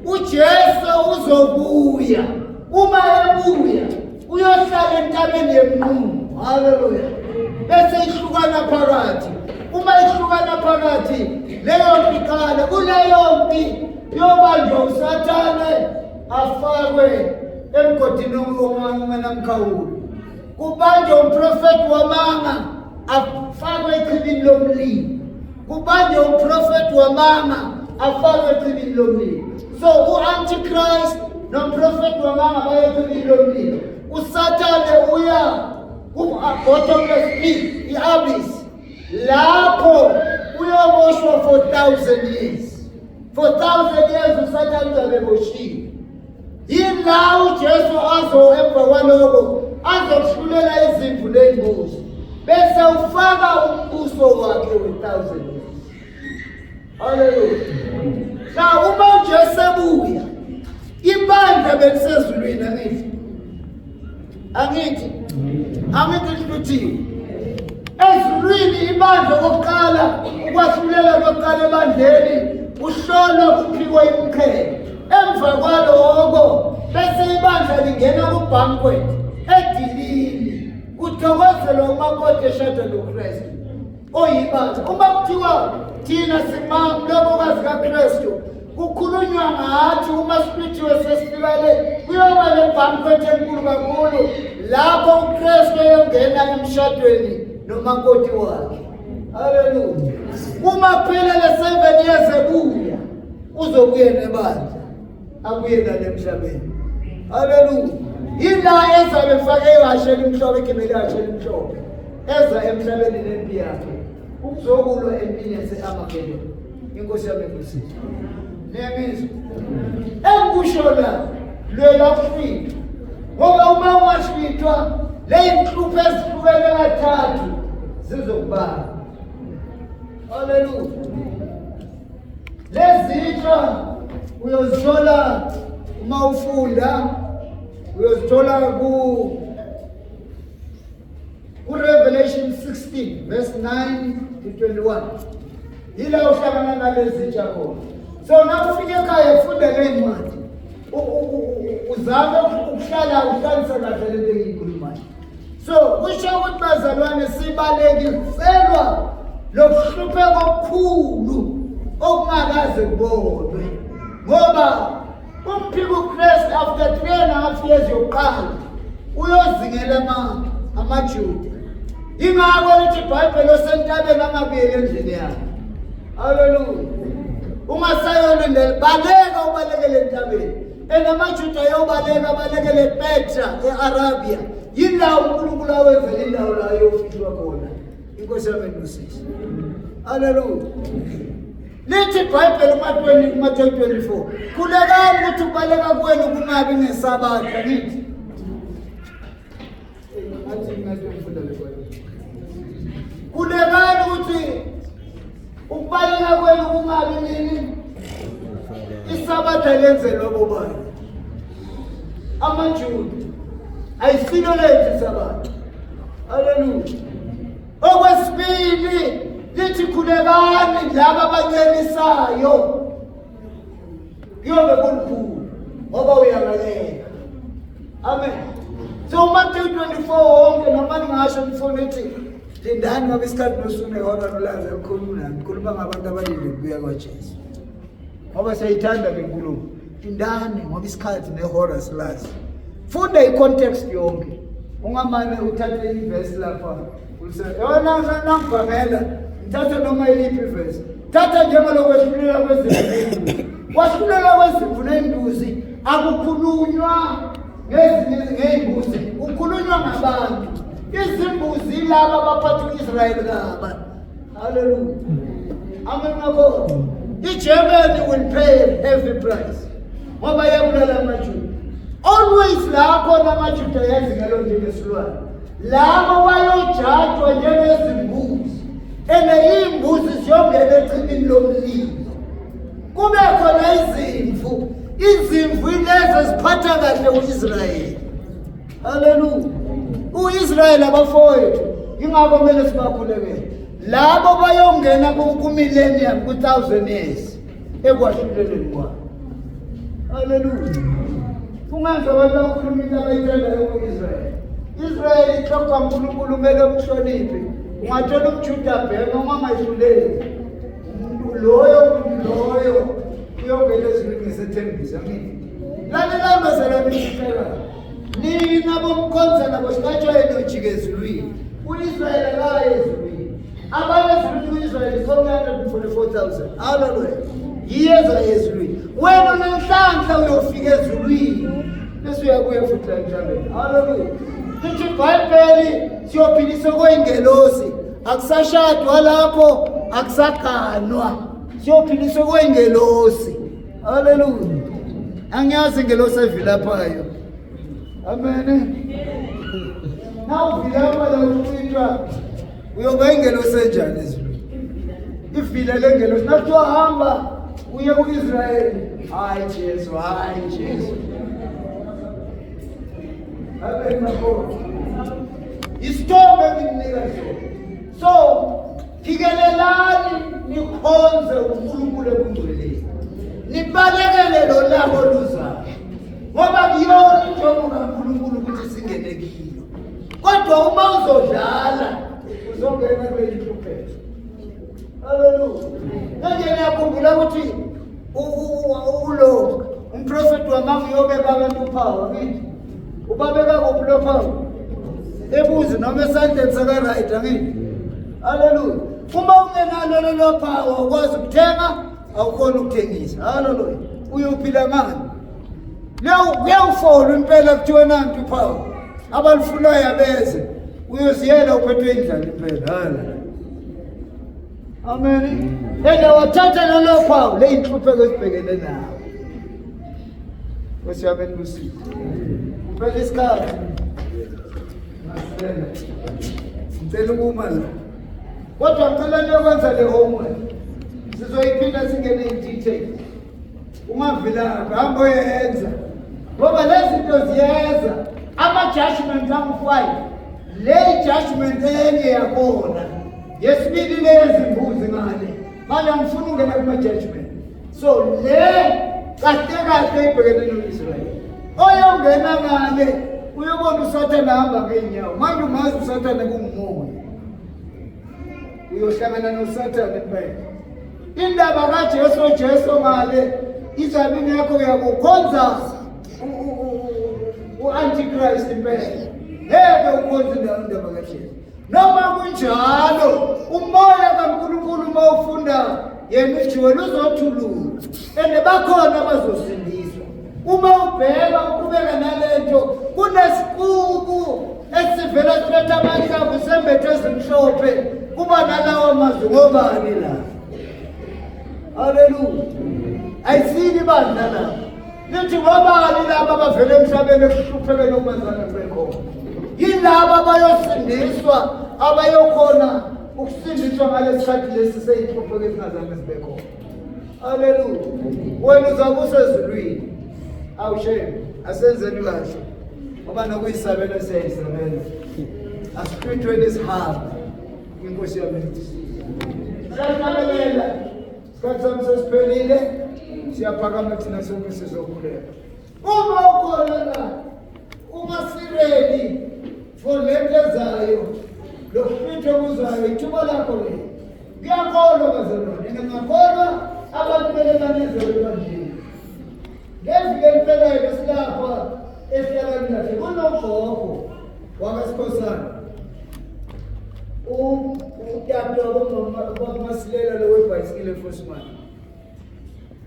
uJesu uzobuya. Uma ebuya uyohlala entabeni yeMnqumo. Haleluya. Bese ihlukana phakathi. Uma ihlukana phakathi leyo mpi iqale. Kuleyo mpi yobanjwa uSathane afakwe emgodini ongenamkhawulo. Kubanjwe umprofethi wamanga afakwe echibini lomlilo. Kubanjwe umprofethi wamanga afakwe echibini lomlilo. So u-Antichrist nomprofethi wamanga baya echibini lomlilo. uSathane uya ku-bottomless pit, i-abyss. Lapho uyoboshwa for 1,000 years. For 1,000 years uSathane uzabe eboshiwe. Yila uJesu azo emva kwaloko azokuhlulela izimvu ney'mbuzi bese ufaka umbuso wakhe we-1,000 years. Haleluya. Now uma uJesu ebuya ibandla belisezulwini angithi? Angithi? Angithi lihluthiwe. Ezulwini ibandla okokuqala ukwahlulela kokuqala ebandleni uhlolwa kuphikwa imiqhele. Emva kwaloko bese ibandla lingena ku-banquet edilini kuthokozelwa umakoti eshada noKristu oyibandla. Uma kuthiwa thina simamlobokazi kaKristu kukhulunywa ngathi uma sihluthiwe sesifika le kuyoba ne-banquet enkulu kakhulu lapho uKristu eyongena emshadweni nomakoti wakhe. Haleluya. Uma kuphela le 7 years ebuya uzobuya nebandla abuye nale emhlabeni. Haleluya. Yila ezabe efake ihashe elimhlophe egibele ihashe elimhlophe eza emhlabeni nempi yakhe ukuzokulwa empini yase-Armageddon. Inkosi yami ibusise. Niyangizwa? Engikusho la lwela ukuhlwithwa ngoba uma ungahlwithwa ley'nhlupho ezihlukene kathathu zizokubamba. Haleluya. Lezitsha uyozithola uma ufunda uyozithola ku Revelation 16 verse 9 to 21. Yila uhlangana nalezi khona. So nawufika ekhaya funda le ncwadi. Uzame ukuhlala uhlalisa kahle lento engiyikhulumayo. So kusho ukuthi bazalwane sibalekiselwa lokuhlupheka okukhulu okungakaze kubonwe. Ngoba umphiko uKristu after 3.5 years yokuqala uyozingela amaJuda. Ingakho lithi iBhayibheli osentabeni angabuyeli endlini yakhe. Haleluya. Ungasayolindela baleka ubalekele entabeni. And amaJuda ayobaleka abalekele ePetra e-Arabia. Yindawo uNkulunkulu awenzela indawo la ayofihlwa khona. Inkosi yami ibusise. Haleluya. Lithi iBhayibheli kuma-20 24 khulekani ukuthi ukubaleka kwenu kungabi ngesabatha ngithi. Athi ngathi ngifunda le Bhayibheli. Khulekani ukuthi ukubaleka kwenu kungabi nini? Isabatha lenzelwa bobani? AmaJuda. Ayisilo lethu isabatha. Haleluya. Okwesibili lithi khulekani laba abancelisayo kuyobe kulukhulu. Ngoba uyabaleka. Amen. So uMateyu 24 wonke noma ningasho nifuna ukuthi lindani ngoba isikhathi nosuku nehora nolazi elikhuluma nami, ngikhuluma ngabantu abalinde ukubuya kwaJesu. Ngoba siyayithanda le nkulumo. Lindani ngoba isikhathi nehora silazi. Funda i-context yonke. Ungamane uthathe ivesi lapha. Yona nangibhamela, ngithathe noma iliphi ivesi. Thatha njengalokwehlulelwa kwezimvu. Kwahlulelwa kwezimvu ney'mbuzi akukhulunywa ngezinye ngey'mbuzi, kukhulunywa ngabantu. Izimbuzi laba abaphatha u-Israyeli kaba. Hallelujah. Amen ngakho. I-Germany will pay a heavy price. Ngoba iyabulala amaJuda. Always la khona amaJuda yazi ngalo njengesilwane. Labo bayojajwa njengezimbuzi. Ene iy'mbuzi ziyongena echibini lomlilo. Kube khona izimvu. Izimvu ilezo eziphatha kahle u-Israyeli. Haleluya. U-Israyeli abafowethu ingakho kumele sibakhulekele. Labo bayongena ku-millennium ku-thousand years ekwahlulelweni kwabo. Haleluya. Ungaze abantu bakhuluma into abayithandayo ku-Israyeli. Israyeli itlhoga uNkulunkulu kumele umhloniphe. Ungathola umJuda bhema uma ungayihluleli. Umuntu loyo umuntu loyo uyongena ezulwini ngesethembiso. Amen. Lalelani bazalwane ngicela. Nina bomkhonza nabo sihlatshwa nojika ezulwini. U-Israyeli akayi ezulwini. Abanye ezulwini u-Israyeli 444,000. Hallelujah. Yiyeza ezulwini. Wena unenhlanhla uyofika ezulwini. Bese uyabuya futhi la emhlabeni. Hallelujah. Lithi iBhayibheli siyophiliswa kwey'ngelosi. Akusashadwa lapho, akusaganwa. Siyophiliswa kwey'ngelosi. Hallelujah. Angiyazi ingelosi evilaphayo. Amen. Nawuvilapha la uchithwa uyoba ingelosi enjani ezulwini? Ivila lengelosi nakuthiwa hamba uye ku-Israyeli. Hayi Jesu, hayi Jesu. Amen makhosi. Isithombe engikunika sona. So phikelelani nikhonze uNkulunkulu ebungcweleni. Nibalekele lo laka oluzayo. Ngoba kuyona injongo kaNkulunkulu ukuthi singene kiyo. Kodwa uma uzodlala uzongena kule inhlupheko. Haleluya. Manje niyakhumbula ukuthi ulo umprofeti wamanga uyobeka abantu uphawu angithi? Ubabeka kuphi lo phawu? Ebuzi noma esandleni saka-right angithi? Haleluya. Uma ungenalo lolo phawu awukwazi ukuthenga, awukhoni ukuthengisa. Haleluya. Uyophila ngani? Kuyawufolwa impela kuthiwa nanti uphawu. Abalufunayo abeze. Uyoziyela uphethwe indlala impela. Haleluya. Amen. Ene wathatha lolo phawu le inhlupheko esibhekene nawo. Nkosi yami enibusise. Kuphela isikhathi. Ngasela. Ngicela ukuma la. Kodwa ngicela niyokwenza le homework. Sizoyiphinda singene in detail. Ungavilaphi, hamba uyenza. Ngoba lezi zinto ziyeza. Ama-judgment angu-5. Le judgment enye yakhona. Yesibili le yezimbuzi ngale. Manje angifuni ukungena kuma-judgment. So le kahle kahle ibhekene no-Israyeli. Oyongena ngale uyobona uSathane ahamba ngey'nyawo. Manje umazi uSathane kungumoya. Uyohlangana noSathane impela. Indaba kaJesu Jesu ngale izabe ingekho uyakukhonza u-Antichrist impela. Ngeke ukhonze indawo indaba kaJesu. Noma kunjalo umoya kaNkulunkulu uma ufunda yena uJoel uzothulula and bakhona abazosindiswa. Uma ubheka uqhubeka nalento kunesixuku esivela siphethe amahlamvu sembethe ezimhlophe kuba nalawo mazwi ngobani la. Haleluya. Ayisini ibandla lapho. Lithi ngobani laba abavela emhlabeni ekuhluphekeni okubazana kube khona. Yilaba abayosindiswa abayokhona ukusindiswa ngalesikhathi lesi seyinhlupheko ezingazange zibe khona. Haleluya. Wena uzabe usezulwini. Awu shame, asenzeni kahle. Ngoba nokuyisabela siyayisabela. Asihlwithweni isihambe. Inkosi yami ibusise. Siyahlabelela. Isikhathi sami sesiphelile. Siyaphakama thina sonke sizokhuleka. Uma ukhona la uma siredi for lento ezayo lokuhlwithwa okuzayo ithuba lakho leli. Kuyakholwa bazalwane, ningakholwa abantu kumele banezele ebandleni. Ngeviki eliphelayo besilapha ehlalani kahle kunogogo wakaSikhosana. Utata wakomama Masilela lo webhayisikile eFosman.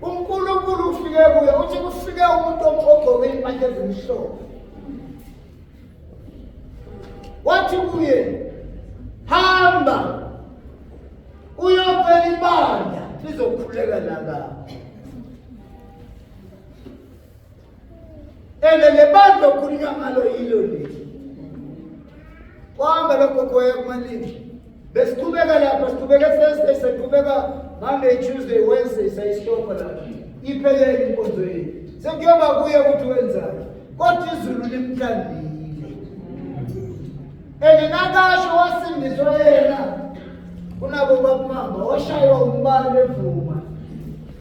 UNkulunkulu ufike kuye uthi kufike umuntu ogqoke impahla ezimhlophe. Wathi kuye hamba uyocela ibandla lizokhuleka la. Ene le bandla okhulunywa ngalo yilo leli. Wahamba lo gogo waya kumalimi. Besiqhubeka lapha siqhubeka Thursday siqhubeka Monday Tuesday Wednesday sayistopha lapha. Iphelele inkonzo yethu. Sekuyoba kuye ukuthi wenzani. Kodwa izulu limthandile. Ene nakasho wasindiswa yena kunabo babumamba washaywa umbane evuma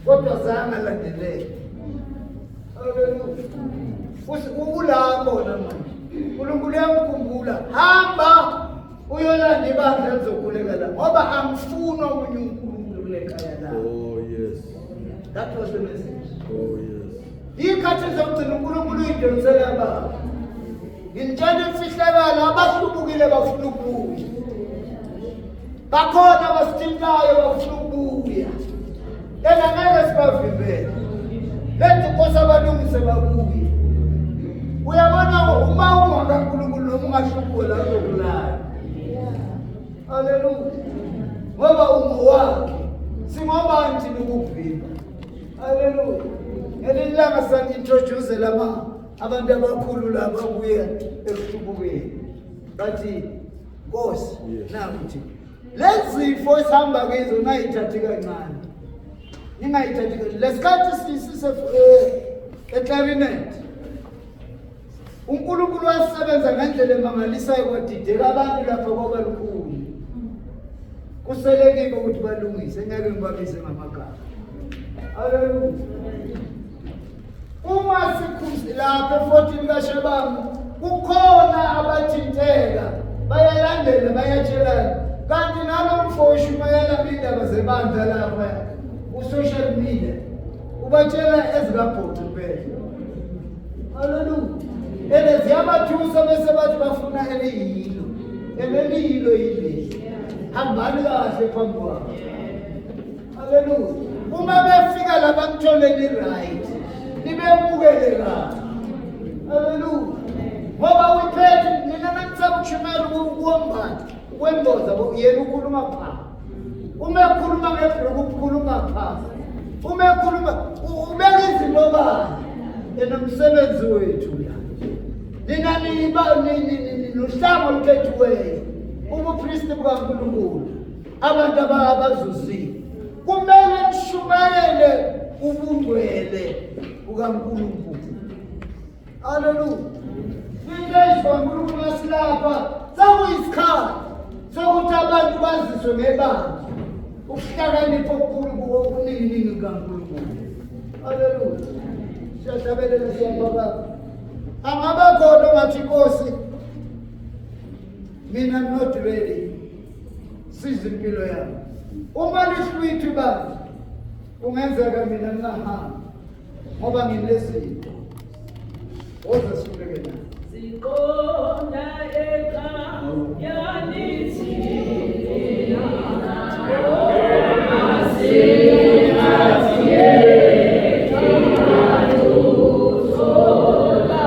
kodwa zange alandelele. Haleluya. Ula khona manje. uNkulunkulu uyamkhumbula. Hamba uyolanda ibandla elizokhuleka la ngoba angifuni omunye uNkulunkulu kule khaya la. Oh yes. That was the message. Oh yes. Ikhathi zokugcina uNkulunkulu uyidonsela abantu. Ngintshela imfihlakalo abahlubukile bafuna ukubuya. Bakhona abasithintayo bafuna ukubuya. Ena ngeke sibavimbele. Lethu Nkosi abalungise babuye. Uyabona uma ungakaNkulunkulu noma ungahlubuka la uzokulala. Haleluya. Ngoba ungowakhe. Singobani thina ukuvimba? Haleluya. Ngelinye ilanga sani-introduce lama abantu abakhulu laba kuye ekuhlubukeni. Bathi Nkosi Yes. nakuthi lezifo esihamba kizo nayithathi kancane. Ningayithathi kancane. Lesikhathi sise eClarinet. uNkulunkulu wasebenza ngendlela emangalisayo kwadideka abantu lapha kwaba lukhulu. Kusele kibo ukuthi balungise ngeke ngibabize ngamagama. Haleluya. Uma sikhuzi lapha e-14 kaShabangu kukhona abathinteka bayalandela bayatshelana kanti nalo mfo ushumayela indaba zebandla lapha ku-social media ubatshela ezikabhoqo kuphela. Haleluya. Ene ziyabathusa bese bathi bafuna eliyilo. Eliyilo yileli. Hambani kahle phambi kwakhe. Haleluya. Uma befika la bakuthole ni-right. Nibemukele kahle. Haleluya. Ngoba uyiphethe nina nanisaba ukushumayela ukwembatha, ukwemboza yena ukhuluma phansi. Uma ekhuluma ngebhuluku ukhuluma phansi. Uma ekhuluma ubeka izinto kahle. Enomsebenzi wethu la. Nina niba nohlanga olukhethiweyo. Ubupristi bukaNkulunkulu. Abantu abazuziwe. Kumele nishumayele ubungcwele bukaNkulunkulu. Haleluya. Into ezwa uNkulunkulu masilapha sekuyisikhathi sokuthi abantu baziswe ngebandla. Ukuhlakanipha okukhulu okuninginingi kukaNkulunkulu. Haleluya. Siyahlabelela siyababa. Angaba khona ongathi Nkosi mina I'm not ready. Siza impilo yami. Uma lihlwitha ibandla kungenzeka mina ngingahambi ngoba nginezinto. Woza sikhuleke nawe. Siqonda ekhaya thina Singathi yethu thola.